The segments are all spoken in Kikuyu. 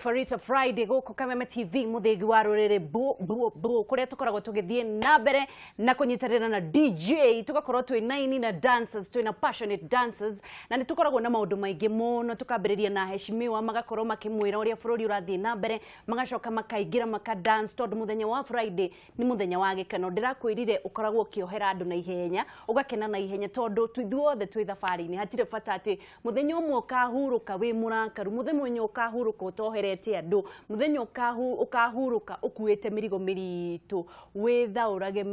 Farita Friday gũkũ Kameme TV mũthĩgi wa rũrĩrĩ bu bu bu kũrĩa tũkoragwo tũgĩthiĩ na mbere na kũnyitanĩra na DJ tũgakorwo twĩ naini na dancers, twĩ na passionate dancers, na nĩ tũkoragwo na maũndũ maingĩ mũno. Tũkambĩrĩria na heshimiwa magakorwo makĩmwĩra ũrĩa bũrũri ũrathiĩ na mbere, magacoka makaingĩra maka dance, tondũ mũthenya wa Friday nĩ mũthenya wa gĩkeno. Ndĩrakwĩrire ũkoragwo ũkĩohera andũ na ihenya, ũgakena na ihenya, tondũ ithuothe twĩ thabarĩ-inĩ. Hatirĩ bata atĩ mũthenya ũmwe ũkahurũka wĩ mũrakaru, mũthenya ũkahurũka ũtoherete andũ, mũthenya ũkahurũka ũkuĩte mĩrigo mĩritũ. Wĩthaũrage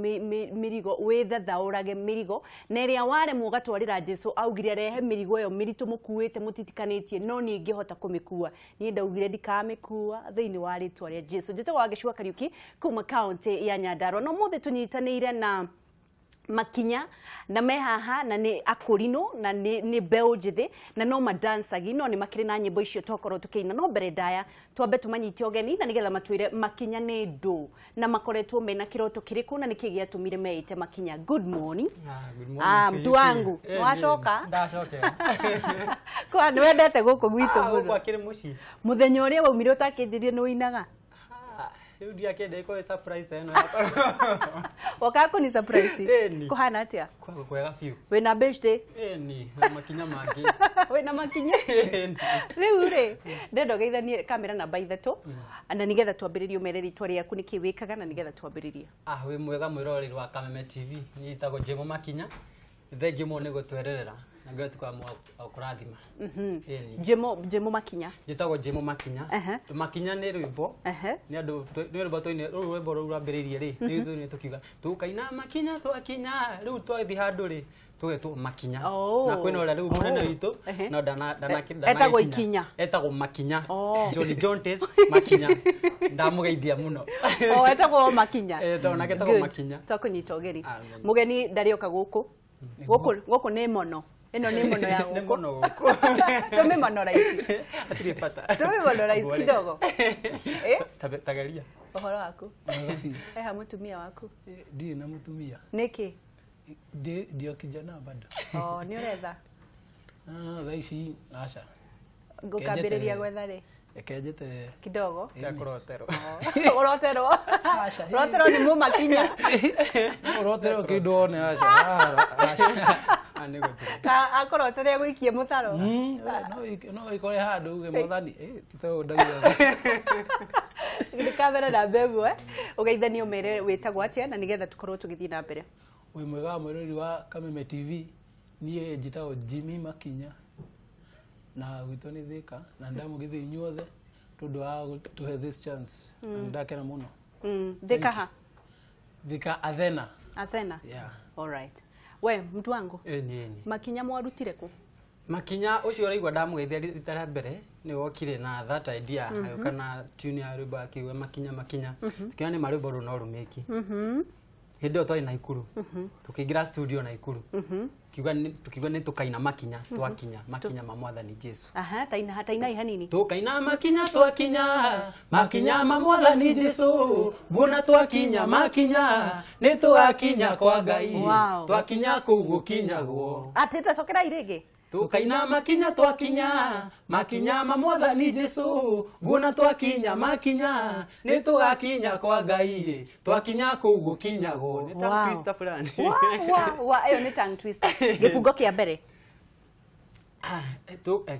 mĩrigo, wĩthathaũrage mĩrigo, na ĩrĩa waremwo ũgatwarĩra Jesu. Augire arehe mĩrigo ĩyo mĩritũ mũkuĩte mũtitikanĩtie, no niĩ ngĩhota kũmĩkua. Niĩ ndaugire ndikamĩkua thĩinĩ wa rĩtwa rĩa Jesu. Njĩtagwo Wangeci Kariuki kuma kaunti ya Nyandarua, no mũthĩ tũnyitanĩire na Makinya na me haha, na nĩ akũrinũ na nĩ mbeũ njĩthĩ na no madancagi, no nĩ makĩrĩ na nyĩmbo icio twakorwo tũkĩina. No mbere ndaya twambe tũmanyite ũgeni na nĩgetha matwĩre Makinya nĩ ndũ na makoretwo mena kĩroto kĩrĩkũ na nĩkĩ gĩatũmire meite Makinya. Good morning. Ah, good morning Ah, to you mtu too. wangu. Wacoka? Ndacokera. Kwa nĩ wendete gũkũ gwitũ Ah, gũkũ mũno. akĩrĩ mũciĩ. Mũthenya ũrĩa waumire ũtakĩnjĩrie nĩ ũinaga. Ah, rĩu ndiakĩenda ĩkorwo surprise ta ĩno yakwa. Wokaga kũni surprise. Ĩni. Kũhana atĩa? Kwega kwega biũ. Wĩna birthday? Ĩni, na makinya mangĩ. Wĩna makinya? Ĩni. Rĩu rĩ, ndenda ũgeithanie kamera namba 3 na nĩgetha twambĩrĩrie, ũmere rĩtwa rĩaku, nĩkĩ wĩkaga, na nĩgetha twambĩrĩrie. Ah, wĩ mwega mwĩroreri wa Kameme TV. Niĩ njĩtagwo Jemo Makinya. Thengiũ mũno nĩ gũtwererera na Ngai atuĩka wa kũrathima. Ĩni. Jemo, Jemo Makinya. Njĩtagwo Jemo Makinya. Makinya nĩ rwĩmbo. Nĩ andũ nĩ rwĩmbo twaine, rũu rwĩmbo rũu rwambĩrĩirie rĩ, nĩ twainire tũkiuga tũkaina makinya twakinya. Rĩu twathiĩ handũ rĩ, tũgetwo Makinya. Na kwĩna ũrĩa rĩu mũnene witũ no Etagwo Ikinya. Etagwo Makinya. Oh. Johnny Jontes Makinya, ndamũgeithia mũno. O etagwo Makinya. Eh, tondũ nake etagwo Good. Makinya. Twakũnyita ũgeni. Amen. Mũgeni ndarĩoka gũkũ gũkũ gũkũ nĩ mono ĩno, nĩ mono ya Nĩ gũkũ. mũno gũkũ. Tũmĩmono raici. Hatirĩ bata. Tũmĩmono raici kidogo. Eh? Tageria. Ũhoro waku? Mwega biũ. Heha mũtumia waku? Ndirĩ na mũtumia. Nĩkĩ? Ndio kijana bado. O nĩ ũretha? Ah, thaa ici aca. Ngũkambĩrĩria gwetha rĩ? Reke njeterere. Kidogo. Kũroterwo. Ũroterwo? Aca. Ũroterwo nĩ mũmakinya? Ũroterwo kĩndũ one, aca. Ah, aca. Ah, nĩ gũtirĩ. Ka akũrotere gũikie mũtaro? No ĩkore handũ uge mwathani, eh, ti ta ũũ ndauga. Nĩ kamera namba 1, ũgeithanie ũmere wĩtagwo atĩa na nĩgetha tũkorwo tũgĩthiĩ na mbere. Wĩ mwega wa mwĩrori wa Kameme TV. Niĩ njĩtagwo Jimmy Makinya na gwitũ nĩ Thĩka, na ndamũgeithia inyuothe tondũ wa gũtũhe this chance, na nĩndakena mũno. Thĩka ha? Thĩka Athena. Athena. Yeah. Alright, we mtu wangu. Ĩni, ĩni. Makinya mwarutire kũ? Makinya ũcio ũraigua ndamũgeithia rita rĩa mbere nĩ wokire na that idea, agĩũka na tune ya rwĩmbo akiuga makinya makinya, tukiona nĩ ma rwĩmbo rũu no rũmĩki. Hĩndĩ ĩyo twarĩ Naikuru, tũkĩingĩra studio Naikuru, tukiuga nĩ tũkaina makinya twakinya, makinya ma mwathani Jesu. Aha, taina tainai hanini. Tukaina makinya twakinya, makinya ma mwathani Jesu, nguona twakinya makinya nĩ tũgakinya kwa Ngai. Twakinya kũu gũkinyagwo. Atĩ tacokerai rĩngĩ. Tukaina makinya twakinya, makinya ma mwathani Jesu, nguona twakinya makinya nĩ tũgakinya kwa Ngai, twakinya kũu gũkinyagwo. Nĩ tongue twister fulani. Wa wa ĩyo nĩ tongue twister, gĩbungo kĩa mbere. Ah,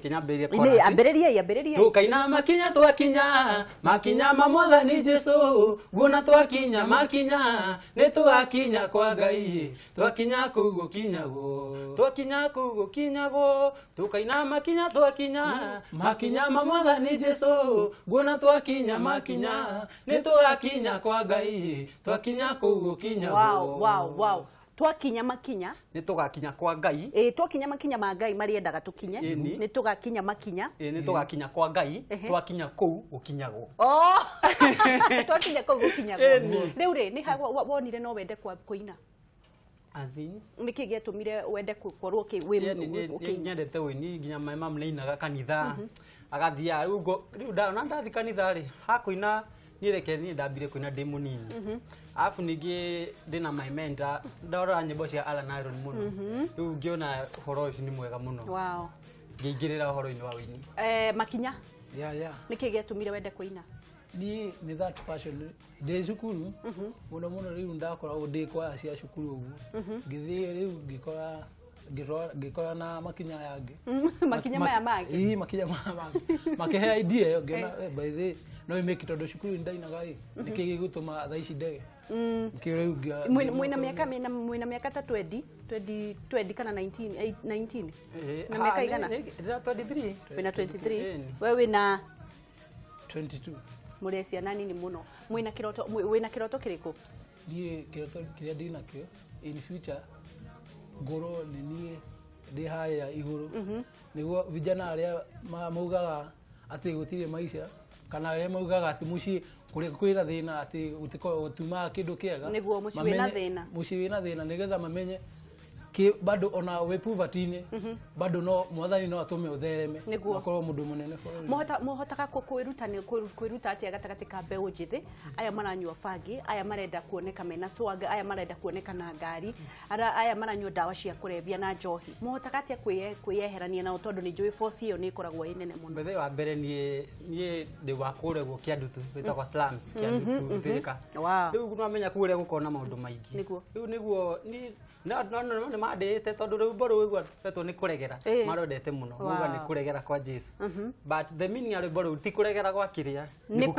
kinyambĩrĩrie Nĩ chorus. ambĩrĩriai, ambĩrĩriai. Tukaina makinya twakinya, makinya ma mwathani Jesu, nguona twakinya makinya nĩ tũgakinya kwa Ngai, twakinya kũu gũkinyagwo, twakinya kũu gũkinyagwo. Tukaina makinya twakinya, makinya ma mwathani Jesu, nguona twakinya makinya nĩ tũgakinya kwa Ngai, twakinya kũu gũkinyagwo. Wow, twakinya makinya Nĩ tũgakinya kwa Ngai. Ĩ, twakinya makinya ma Ngai marĩendaga tũkinye. Ĩni. Nĩ tũgakinya makinya. Ĩ, nĩ tũgakinya kwa Ngai. Twakinya kũu gũkinyagwo. Oh, twakinya kũu gũkinyagwo. Ĩni. Rĩu rĩ, nĩ ha wonire no wende kũina? As in? Nĩkĩ gĩatũmire wende gũkorwo wĩ Yani ũkĩina? nyendete wĩini, nginya my mom nĩainaga kanitha agathiaga. Rĩu rĩu ona ndathi kanitha rĩ, hakũina niĩ, reke niĩ ndambire kũina ndĩ mũnini, arabu ningĩ ndĩna my mentor, ndarora nyĩmbo cia Alan Aaron mũno, rĩu ngĩona ũhoro ũcio nĩ mwega mũno, ngĩingĩrĩra ũhoro-inĩ wa wĩini. Eh, makinya. Yeah. Nĩkĩ gĩatũmire wende kũina? Niĩ nĩ that passion ndĩ cukuru mũno mũno rĩu ndakoragwo ndĩ kwaya cia cukuru ũguo ngĩthiĩ rĩu ngĩkora na makinya aya angĩ. Makinya maya mangĩ? Ĩĩ, makinya maya mangĩ makĩhe idea ĩyo ngĩona by the way no ĩmĩki tondũ cukuru nĩndainaga rĩ nĩkĩ gĩgũtũma thaa ici ndege. Nĩkĩo rĩu mwĩna miaka mwĩna miaka ta 20 20 20 kana 19 19 na miaka igana? 23. Wĩna 23. We wĩna 22. Mũrĩ ciana nini mũno. Mwĩna kĩroto, wĩna kĩroto kĩrĩkũ? Niĩ kĩroto kĩrĩa ndĩnakĩo in future ngorwo nĩ niĩ ndĩ harĩa igũrũ nĩguo vijana arĩa maugaga atĩ gũtirĩ maisha kana arĩa maugaga atĩ mũciĩ kũrĩa kwĩna thĩna atĩ gũtiumaga kĩndũ kĩega. Nĩguo mũciĩ wĩna thĩna. Mũciĩ wĩna thĩna nĩgetha mamenye bado ona wĩ poverty-inĩ bado no mwathani no atũme ũthereme akorwo mũndũ mũnene bũrũri. Mũhotaga kwĩruta atĩa gatagatĩ ka mbeũ njĩthĩ aya maranyua bangi, aya marenda kuoneka mena swag, aya marenda kuoneka na ngari, aya maranyua ndawa cia kũrebia na njohi? Mũhotaga atĩa kwĩyeherania nao tondũ nĩ njũĩ force ĩyo nĩ ĩkoragwo ĩ nene mũno? Mbere wa mbere niĩ ndĩ wa kũrĩa guo Kĩandutu wĩtagwo slums Kĩandutu Thika. Rĩu nĩwamenya kũrĩa gũkoragwo na maũndũ maingĩ. Rĩu nĩguo no nĩ mandĩte tondũ rwĩmbo rũu rwetwo nĩ kũregera marondete mũno mauga nĩ kũregera kwa Jesu, but the meaning ya rwĩmbo rũu ti kũregera gwa kĩrĩa, nĩ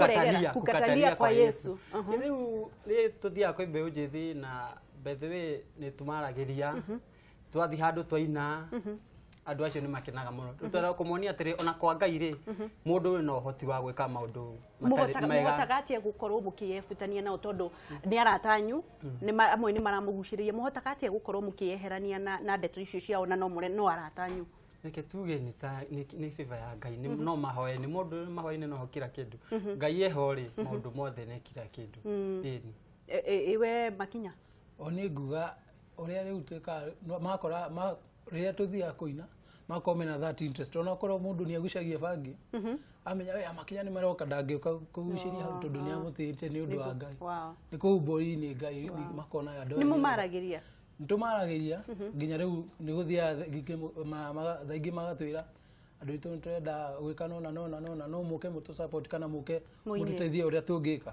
kũkatalia kwa Yesu. Rĩu nĩ tũthiaga kwĩ mbeũ njĩthĩ na by the way nĩ tũmaragĩria twathiĩ handũ twaina andũ acio nĩ makenaga mũno. Tũtwara kũmonia atĩrĩ ona kwa Ngai rĩ mũndũ wĩna ũhoti wa gwĩka maũndũ matarĩ mega. Mũhotaga atĩa gũkorwo mũkĩyebutania nao tondũ nĩ arata anyu, amwe nĩ maramũgucĩrĩria? Mũhotaga atĩa gũkorwo mũkĩyeherania na ndeto icio ciao na no arata anyu? Reke tuge nĩ favor ya Ngai, no mahoe nĩ mũndũ mahoe-inĩ no kila kĩndũ. Ngai eho rĩ maũndũ mothe nĩ kila kĩndũ. Iwe Makinya? O nĩ nguga ũrĩa rĩu twĩkaga makora rĩrĩa tũthiaga kũina makorwo mena that interest ona korwo mũndũ nĩ agucagia bangi amenya we Makinya nĩ maroka ndangĩũka kũgucĩria hau tondũ nĩ amũtĩĩte nĩ ũndũ wa Ngai. Nĩ kũu mbũri-inĩ Ngai makona andũ. Nĩ mũmaragĩria? Nĩ tũmaragĩria nginya rĩu nĩ gũthiaga thaa ingĩ magatwĩra andũ aitũ nĩ tũrenda gwĩka nona nona nona no mũke mũtũ support kana mũke mũtũteithie ũrĩa tũngĩka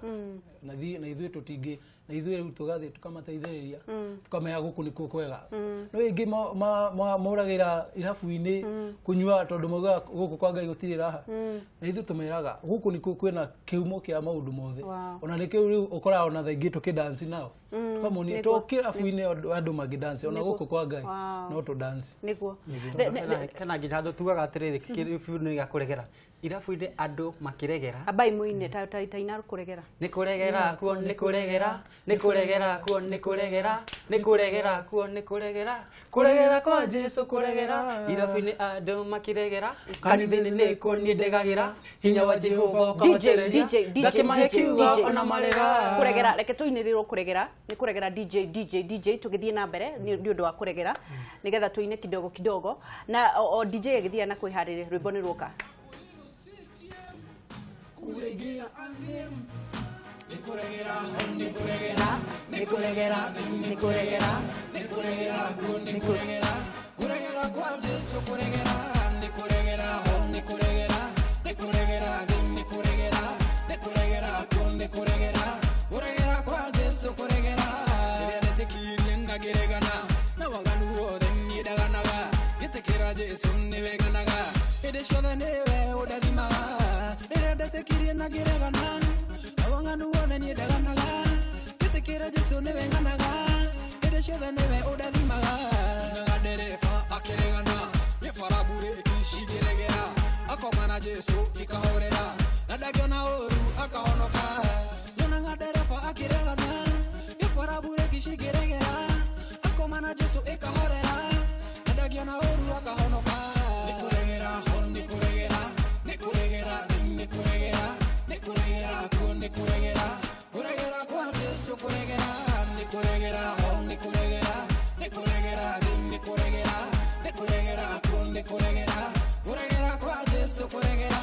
na ithuĩ tũtingĩ na ithuĩ rĩu tũgathiĩ tũkamateithĩrĩria tũkamenya gũkũ nĩkuo kwega. No ĩngĩ moragĩra irabu-inĩ kũnyua tondũ maugaga gũkũ kwa Ngai gũtirĩ raha, na ithuĩ tũmeraga gũkũ nĩkuo kwĩna kĩhumo kĩa maũndũ mothe. Ona nĩkĩo rĩu ũkoraga ona thaa ingĩ tũkĩdansi nao tũkamonia to kĩrabu-inĩ andũ mangĩdansi ona gũkũ kwa Ngai no tũdansi. Nĩguo kana nginya handũ tugaga atĩrĩrĩ kĩrabu-inĩ gĩa kũregera irabu-inĩ andũ makĩregera abai mũine ta ina kũregera nĩ kũregera kuo nĩ kũregera nĩ kũregera kuo nĩ kũregera nĩ kũregera kuo nĩ kũregera kũregera kwa Jesu kũregera irabu-inĩ andũ makĩregera kanitha-inĩ nĩkuo niĩ ndegagĩra hinya wa Jehova ũkahotereria ngakĩmahe kiugo ona marega kũregera. Reke tũinĩrĩrwo kũregera nĩ kũregera DJ DJ DJ tũgĩthiĩ na mbere nĩ ũndũ wa kũregera nĩgetha tũine kidogo kidogo na o DJ agĩthiĩ na kwĩharĩria rwĩmbo nĩ ruoka. Kuregera nikuregera nikuregera nikuregera nikuregera nikuregera nikuregera kuregera kwa Jesu kuregera nikuregera nikuregera nikuregera nikuregera nikuregera nikuregera kuregera kwa Jesu kuregera nĩndetĩkirie ndageregana na waganu wothe niĩ ndaganaga gĩtĩkĩra Jesu nĩweganaga hĩndĩ ciothe nĩwe ũndathimaga rĩrĩa ndetĩkirie na ngĩregana na waganu wothe niĩ ndaganaga gĩtĩkĩra Jesu nĩweganaga hĩndĩ ciothe nĩwe ũndathimaga nyonaga ndereba akĩregana gĩbara mburĩki cingĩregera akoma na Jesu ikahorera na ndangĩona ũru akahonoka nyonaga ndereba akĩregana gĩbara mburĩki cingĩregera akoma na Jesu ikahorera na ndangĩona ũru akahonoka. Nĩkũregera nĩkũregera nĩkũregera nĩkũregera nĩkũregera nĩkũregera kũregera kwa Jesu kũregera nĩkũregera nĩkũregera nĩkũregera nĩkũregera nĩkũregera nĩkũregera kũregera kwa Jesu kũregera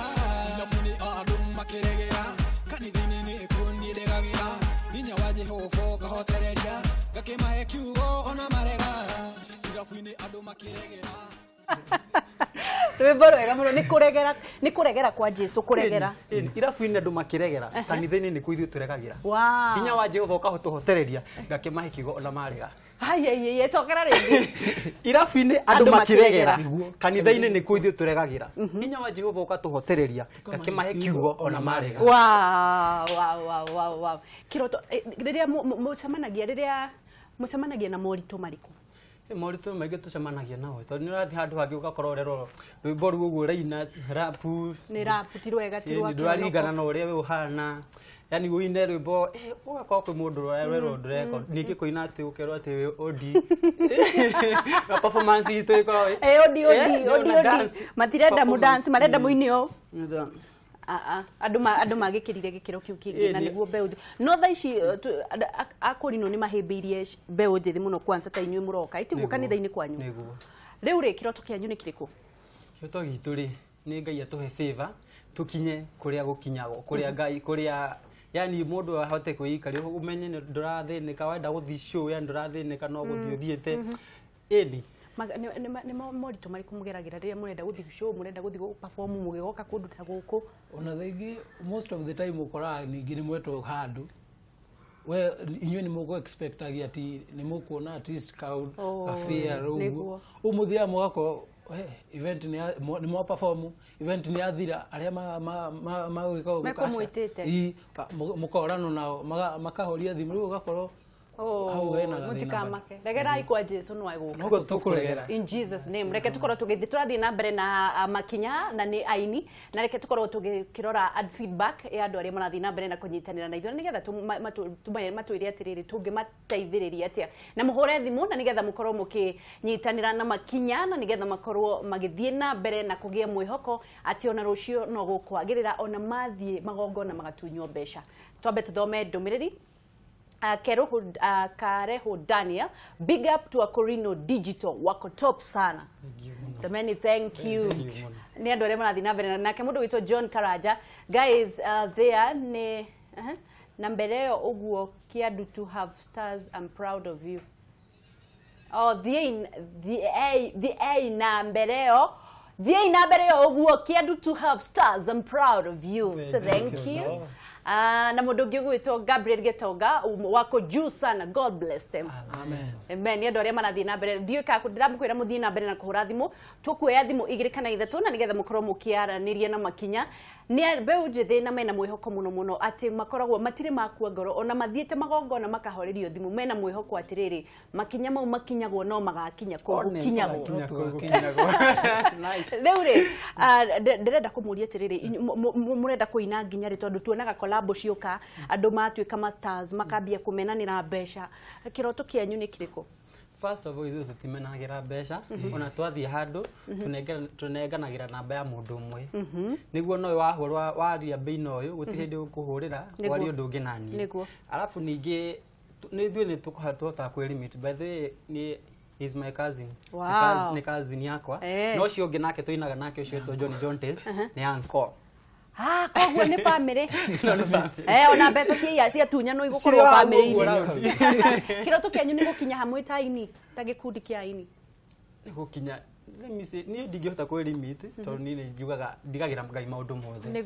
irabu-inĩ andũ makĩregera kanitha-inĩ nĩkuo niĩ ndegagĩra hinya wa Jehova ũkahotereria ngakĩmahe kiugo ona marega irabu-inĩ andũ makĩregera. Rwĩmbo rwega mũno nĩ kũregera, nĩ kũregera kwa Jesu kũregera. Irabu-inĩ andũ makĩregera, kanitha-inĩ nĩkuo ithuĩ tũregagĩra. Wow. Hinya wa Jehova ũkahotũhotereria, ngakĩmahe kiugo ona marega. Haiya, cokera rĩngĩ. Irabu-inĩ Andũ andũ makĩregera, makĩregera. kanitha-inĩ nĩkuo ithuĩ tũregagĩra. Hinya wa Jehova ũkatũhotereria, ngakĩmahe kiugo ona marega. Wow, wow, wow, wow, wow. Kĩroto rĩrĩa mũcemanagia, rĩrĩa mũcemanagia na moritũ marĩkũ? Moritũ maingĩ tũcemanagia nao tondũ nĩ ũrathiĩ handũ hangĩ ũgakorwo ũrerwo rwĩmbo rũu ũguo ũraina rap Nĩ rap, ti rwega, ti rwa ndũraringana na ũrĩa we ũhana, yani ũine rwĩmbo ũgakorwo kwĩ mũndũ ũrerwo ndũreka, ningĩ kũina atĩ ũkerwo atĩ wĩ odi na performance itũ ĩkoragwo Odi odi odi odi, matirenda mu dance, marenda mũine ũũ. Andũ andũ magĩkĩrire gĩkĩro kĩu kĩngĩ na nĩguo mbeũ no thaa ici akũrinũ nĩ mahĩmbĩirie mbeũ njĩthĩ mũno, kwanza ta inyuĩ mũroka itiguo kanitha-inĩ kwanyu. Nĩguo. Rĩu rĩ, kĩroto kĩanyu nĩ kĩrĩkũ? Kĩroto gitũ rĩ, nĩ Ngai atũhe favor tũkinye kũrĩa gũkinyagwo, kũrĩa Ngai, kũrĩa yani mũndũ ahote kwĩikaria, ũmenye nĩ ndũrathĩnĩka, wenda gũthiĩ show yani ndũrathĩnĩka, no gũthiĩ ũthiĩte. Ĩni Nĩ moritũ marĩkũ mũgeragĩra rĩrĩa mũrenda gũthiĩ show, mũrenda gũthiĩ gũ perform mũgĩgoka kũndũ ta gũkũ? Ona thaa ingĩ most of the time ũkoraga ningĩ nĩ mwetwo handũ we inyuĩ nĩ mũkũ expectagia ati nĩ mũkuona at least ka fare ũguo, ũmũthiaga mũgakorwo event nĩ mwa perform, event nĩ yathira, arĩa magwĩka ũguo Mekũmwĩtĩte. Mũkoranwo nao makahoria thimũ, rĩu ũgakorwo hau hena gathĩna. Mũtikamake, regerai kwa Jesu no egũka. Nĩguo tũkũregera. In Jesus name. Reke tukorwo tũgĩthiĩ, tũrathiĩ na mbere na makinya na nĩ aini, na reke tukorwo tũgĩkĩrora ad feedback ya andũ arĩa marathiĩ na mbere na kũnyitanĩra na ithuĩ, na nĩgetha matwĩre atĩrĩrĩ, tũngĩmateithĩrĩria atĩa, na mũhũre thimũ na nĩgetha mũkorwo mũkĩnyitanĩra na makinya, na nĩgetha makorwo magĩthiĩ na mbere na kũgĩa mwĩhoko atĩ ona rũciũ no gũkwagĩrĩra, ona mathiĩ magongona magatunywo mbeca. Twambe tũthome ndũmĩrĩri. Kareho Daniel, big up to Akorino Digital, wako top sana. Semeni thank you. Nĩ andũ arĩa marathiĩ na mbere nake mũndũ witũ John Karaja. Guys, there nĩ na mbere ĩyo ũguo kĩandu to have stars, I'm proud of you. Oh, thiĩi na mbere ĩyo, thiĩi na mbere ĩyo ũguo kĩandu to have stars, I'm proud of you. So thank you. Na mũndũ ũngĩ ũgwĩtwo Gabriel Getonga, wako juu sana, God bless them. Amen. Amen. Nĩ andũ arĩa marathiĩ na mbere, ndiũĩ kana ndĩramũkwĩra mũthiĩ na mbere na kũhũra thimũ, tũkuoya thimũ igĩrĩ kana ithatũ na nĩgetha mũkorwo mũkĩaranĩria na makinya. Nĩ mbeũ njĩthĩ na mena mwĩhoko mũno mũno atĩ makoragwo matirĩ makua ngoro, ona mathiĩte magongona makahorerio thimũ, mena mwĩhoko atĩrĩrĩ, makinya mau makinyagwo no magakinya kũu gũkinyagwo. Rĩu rĩ, ndĩrenda kũmũria atĩrĩrĩ, mũrenda kũina nginya rĩ? Tondũ tuonaga collabo cioka, andũ matuĩka ma stars makambia kũmenanĩra mbeca, kĩroto kĩanyu nĩ kĩrĩkũ? First of all, ithuĩ tũtimenagĩra mbeca, ona twathiĩ handũ tũnenganagĩra namba ya mũndũ ũmwe, nĩguo no wahũrwa waria mbei na ũyũ, gũtirĩ hĩndĩ ũkũhũrĩra warie ũndũ ũngĩ naniĩ. Arabu ningĩ nĩ ithuĩ nĩ tũhotaga kwĩ limit. By the way, nĩ is my cousin. Nĩ cousin yakwa. No ũcio ũngĩ nake tũinaga nake, ũcio wĩtwo John Jontes, nĩ uncle. Ah, koguo nĩ family. No nĩ family. Ona mbeca cia ciatunyanwo igũkorwo Cirĩ wa family-inĩ. ũguo round. Kĩroto kĩanyu nĩ gũkinya hamwe ta aini, ta gĩkundi kĩa aini? Nĩ gũkinya, let me say, niĩ ndingĩhota kwĩ limit tondũ niĩ nĩ njugaga ndigagĩra Ngai maũndũ mothe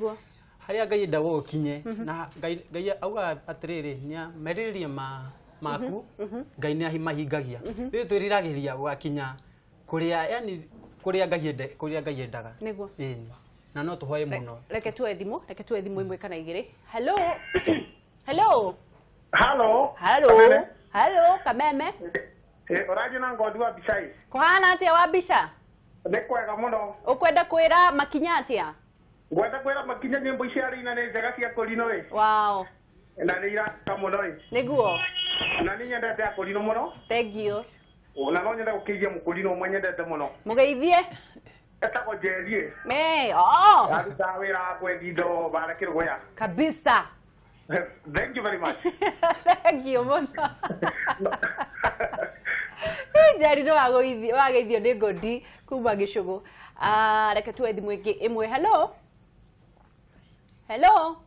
harĩa Ngai endaga ũkinye, na Ngai augaga atĩrĩrĩ, nĩ merirĩria ma maku Ngai nĩ mahingagia. Rĩu twĩriragĩria gũgakinya kũrĩa, yani kũrĩa Ngai ende, kũrĩa Ngai endaga. Ĩni na no tũhoe mũno. Reke tuoe thimũ, reke tuoe thimũ ĩmwe kana igĩrĩ. Hello, hello. Halo. Hello. Kameme. Hello, Kameme. Ũraria na Ngondi wa Mbicai. Kũhana atĩa wa mbica? Nĩ kwega mũno. Ũkwenda kwĩra makinya atĩa? Ngwenda kwĩra makinya nyĩmbo ici arĩ nĩ njega cia Korino ĩ. Na nĩ iraka mũno ĩ. Na nĩ nyendete Akorino mũno. Thank you. Na no nyende gũkĩithia mũkorino ũmwe nyendete mũno. Mũgeithie. Etagwo Njeriĩ. Me, oh. Arutaga wĩra wa kwendia indo bara Kĩrũgũya. Kabisa. Thank you very much. Thank you mũno. Njeri nĩ wageithio nĩ Ngondi kuma Gĩcũgũ. Ah, reke tuoe thimũ ĩngĩ ĩmwe. Hello, hello.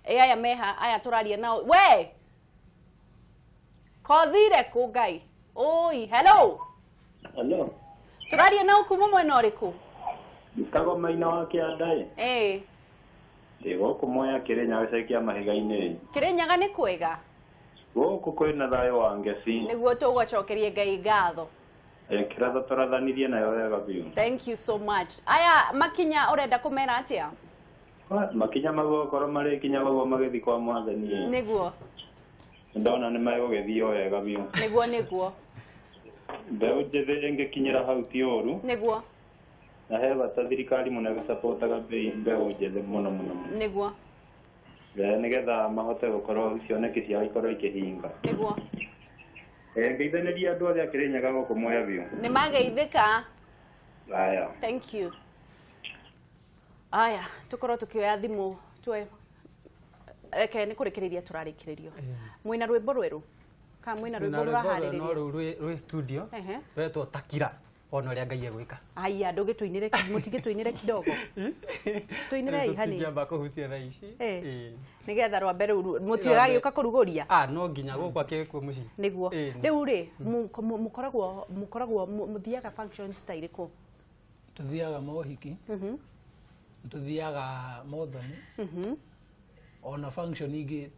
Ĩ aya meha aya tũraria nao we kothire kũ Ngai ũi. Hello. Hello. Tũraria na ũkuuma mwena ũrĩkũ? Njĩtagwo Maina wa Kĩanda. Ĩĩ. Ndĩ gũkũ Mwea Kĩrĩnyaga gĩcagi kĩa Mahiga-inĩ. Kĩrĩnyaga nĩ kwega? Gũkũ kwĩna thayũ wa ngeci. Nĩguo tũgũcokerie Ngai ngatho. Kĩratha tũrathanirie nayo wega biũ. Thank you so much. Aya makinya ũrenda kũmera atĩa? Makinya magũkorwo marĩkinya ũguo magĩthiĩ kwa mwathani. Nĩguo. Ndona nĩ megũgĩthiĩ o wega biũ. Nĩguo nĩguo. Mbeũ njĩthĩ ĩngĩkinyĩra hau ti ũru. Nĩguo. Na he bata thirikari mũno ĩgĩcapotaga mbeũ njĩthĩ mũno mũno. Nĩguo. Nĩgetha mahote gũkorwo cioneki ciao ikorwo ikĩhinga. Nĩguo. Ngeithanĩria andũ arĩa Kĩrĩnyaga gũkũ Mwea biũ. Nĩ mageithĩka. Aya. Thank you. Aya, tũkorwo tũkĩoya thimũ twe reke nĩ kũrĩkĩrĩria tũrarĩkĩrĩrio. Mwĩna rwĩmbo rwerũ? Kana mwĩna rwĩmbo rũraharĩrĩrio? No rũu rwĩ studio. Rwetwo Takira. Ona ũrĩa Ngai egwĩka. Aya, ndũgĩtũinĩre, mũtigĩtũinĩre kidogo. Tũinĩrei hani. Tũtingĩamba kũhutia thaa ici. Nĩgetha rwambe rũu mũtigagĩũka kũrugũria. Ah, no nginya gũkũ akĩrĩ mũciĩ. Nĩguo. Rĩu rĩ, mũkoragwo mũthiaga functions ta irĩkũ? Tũthiaga mohiki. Tũthiaga mothoni. Ona function ingĩ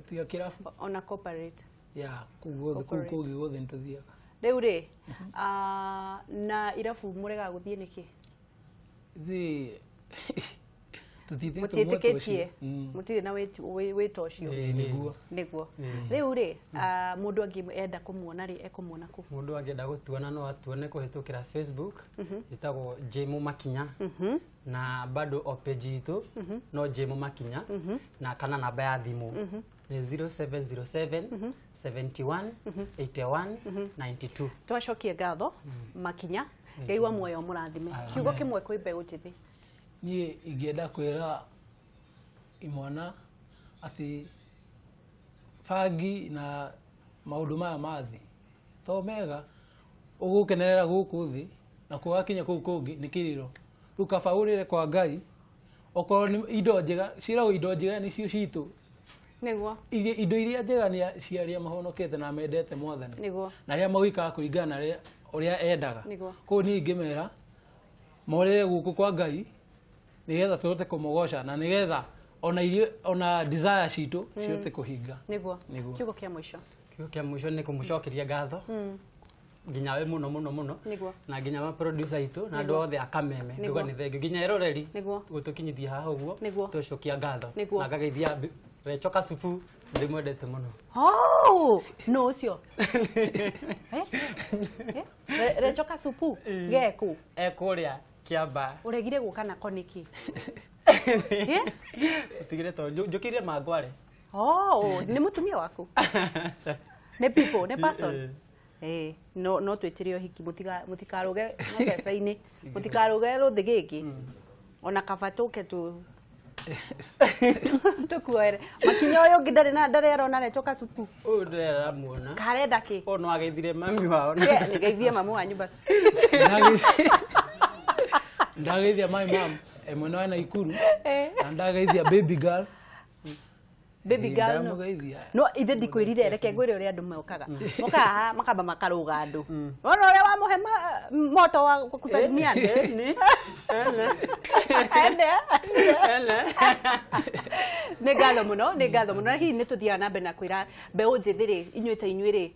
tiga kĩrabu. Ona corporate. Ya, kũu guothe, kũu kũngĩ guothe nĩtũthiaga. Rĩu rĩ, na irabu mũregaga gũthiĩ nĩkĩ? Ithuĩ mũtiĩtĩkĩtie, mũtirĩ na wĩto ũcio. Nĩguo. Nĩguo. Rĩu rĩ, mũndũ angĩenda kũmuona rĩ, ekũmuona kũ? Mũndũ angĩenda gũtuona no atuone kũhĩtũkĩra Facebook, ĩtagwo Jemo Makinya. Na bado o page itũ no Jemo Makinya, na kana namba ya thimũ nĩ 0707 71 81 92. Twacokie ngatho Makinya, Ngai wa muoyo mũrathime. Kiugo kĩmwe kwĩ mbeũ njĩthĩ. Niĩ ingĩenda kwĩra imwana atĩ bangi na maũndũ maya ma thĩ to mega, ũgũkenerera gũkũ thĩ na kũgakinya kũu kũngĩ nĩ kĩrĩro. Rĩu kaba ũrĩre kwa Ngai, okorwo nĩ indo njega, ciĩragwo indo njega nĩcio citũ. Nĩguo. Indo iria njega nĩ cia arĩa mahonokete na mendete mwathani. Nĩguo. Na arĩa magĩkaga kũringana na ũrĩa endaga. Nĩguo. Koguo niĩ ingĩmera morĩre gũkũ kwa Ngai nĩgetha tũhote kũmũgoca na nĩgetha ona irio ona desire citũ cihote kũhinga. Nĩguo. Kiugo kĩa mũico. Kiugo kĩa mũico nĩ kũmũcokeria ngatho. Nginya we mũno mũno mũno. Nĩguo. Na nginya ma producer itũ na andũ othe a Kameme. Nduga nĩ thengiũ nginya eroreri. Nĩguo. Gũtũkinyithia haha ũguo. Nĩguo. Tũcokia ngatho. Nĩguo. Na ngageithia Recho Kasupu ndĩmwendete mũno. Oh, no ũcio. Recho Kasupu geku. Ekũrĩa Kĩamba. Ũregire gũka nako nĩkĩ? Ũtigire to njũkĩrire mangware. Oh, nĩ mũtumia waku? Nĩ people, nĩ person. No no twĩtĩre ũhiki mũtikarũge mabebe-inĩ, mũtikarũge rũthĩ gĩkĩ. Ona kaba tũke tu tukuoere. Makinya ũyũ ũngĩ ndarĩ na ndarĩ arona Recho Kasupu. Ũyũ ndĩrĩ aramuona. Karenda kĩ? Ũyũ no ageithire mami wao. Nĩgeithie mamu wanyu basi. Ndageithia my mom mwena wa Naikuru na ndageithia baby girl. Baby girl no. No ithe ndikwĩrire reke ngwĩre ũrĩa andũ mokaga. Mokaga haha makamba makarũga andũ. Wona ũrĩa wamũhe moto wa kusalimiana. Ene. Ene. Ene. Nĩ ngatho mũno, nĩ ngatho mũno. Na hihi nĩ tũthiaga na mbere na kwĩra mbeũ njĩthĩ rĩ, inyuĩ ta inyuĩ rĩ,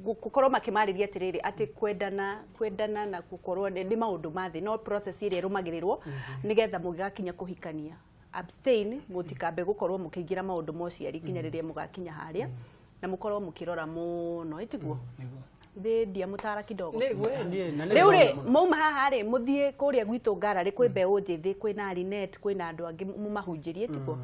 gũkorwo makĩmarĩria atĩrĩrĩ atĩ kwendana kwendana na gũkorwo nĩ maũndũ ma thĩ no process ĩrĩa ĩrũmagĩrĩrwo nĩgetha mũgĩgakinya kũhikania. Abstain mũtikambe gũkorwo mũkĩingĩra maũndũ ma ũciari nginya rĩrĩa mũgakinya harĩa na mũkorwo mũkĩrora mũno ĩtiguo. Thĩ ndiamũtara kidogo. Rĩu rĩ mauma haha rĩ mũthiĩ kũrĩa gwitũ Ngara rĩ kwĩ mbeũ njĩthĩ kwĩna Linet kwĩna andũ angĩ mũmahunjĩrie tiguo.